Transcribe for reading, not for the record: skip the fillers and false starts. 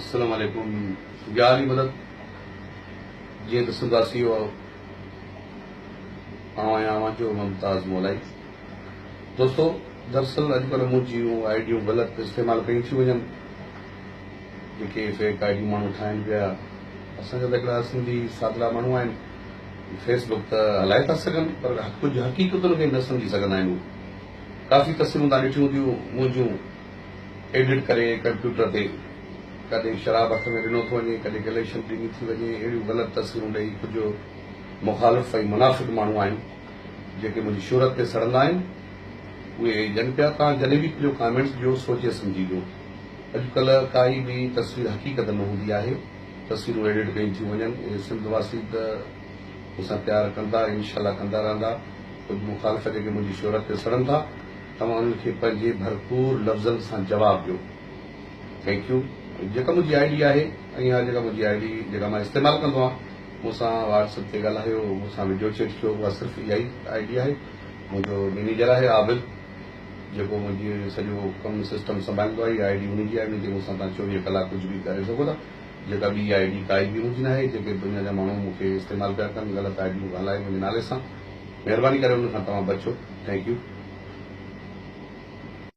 السلام عليڪم يا علي مدد جيئن ته سنڌ واسيو آئون آهيان اوهان جو ممتاز مولائي دوستو دراصل اڄڪلهه منهنجيون آئيڊيون غلط استعمال ڪيون ٿيون وڃن جيڪي فيڪ آئيڊيون ماڻهو ٺاهن پيا اسان جا ته هڪڙا سنڌي سادڙا ماڻهو آهن فيس بڪ ته هلائي ٿا سگهن پر ڪجهه حقيقتن کي نه سمجهي سگهندا آهن هو ڪافي تصويرون تان ڏٺيون هونديون منهنجون ايڊٽ ڪري ڪمپيوٽر تي ڪڏهن شراب هٿ ۾ ڏنو ٿو وڃي ڪڏهن گليشن ڏني ٿي وڃي اهڙيون غلط تصويرون ڏئي ڪجهه مخالف ۽ منافق ماڻهو آهن جيڪي منهنجي شهرت تي سڙندا آهن اهي ڏين پيا توهان جڏهن به پنهنجو ڪامينٽس ڏيو سوچي سمجهي ڏيو اڄڪلهه ڪائي به تصوير حقيقت نه هوندي آهي تصويرون ايڊٽ ڪيون ٿيون وڃن اهي سنڌ واسي ته مون سان پيار ڪندا انشاء الله ڪندا رهندا ڪجهه مخالف جيڪي منهنجي شهرت تي سڙن ٿا توهان انهن کي پنهنجي ڀرپور لفظن سان جواب ڏيو. Thank you جيڪا منهنجي I D آهي ۽ اها جيڪا منهنجي I D جيڪا مان استعمال ڪندو آهيان مون سان واٽس ايپ تي ڳالهايو مون سان وڊيو چيٽ ٿيو اها صرف اها ئي I D آهي منهنجو مينيجر آهي عابد جيڪو منهنجي سڄو ڪم سسٽم سنڀاليندو آهي اها I D ان جي آهي ان تي مون سان توهان 24 ڪلاڪ ڪجهه به ڪري سگهو ٿا جيڪا ٻي I D ڪائي به منهنجي ناهي جيڪي دنيا جا ماڻهو مون کي استعمال پيا ڪن غلط I ڊيون هلائي منهنجي نالي سان مهرباني ڪري ان کان توهان بچو thank you.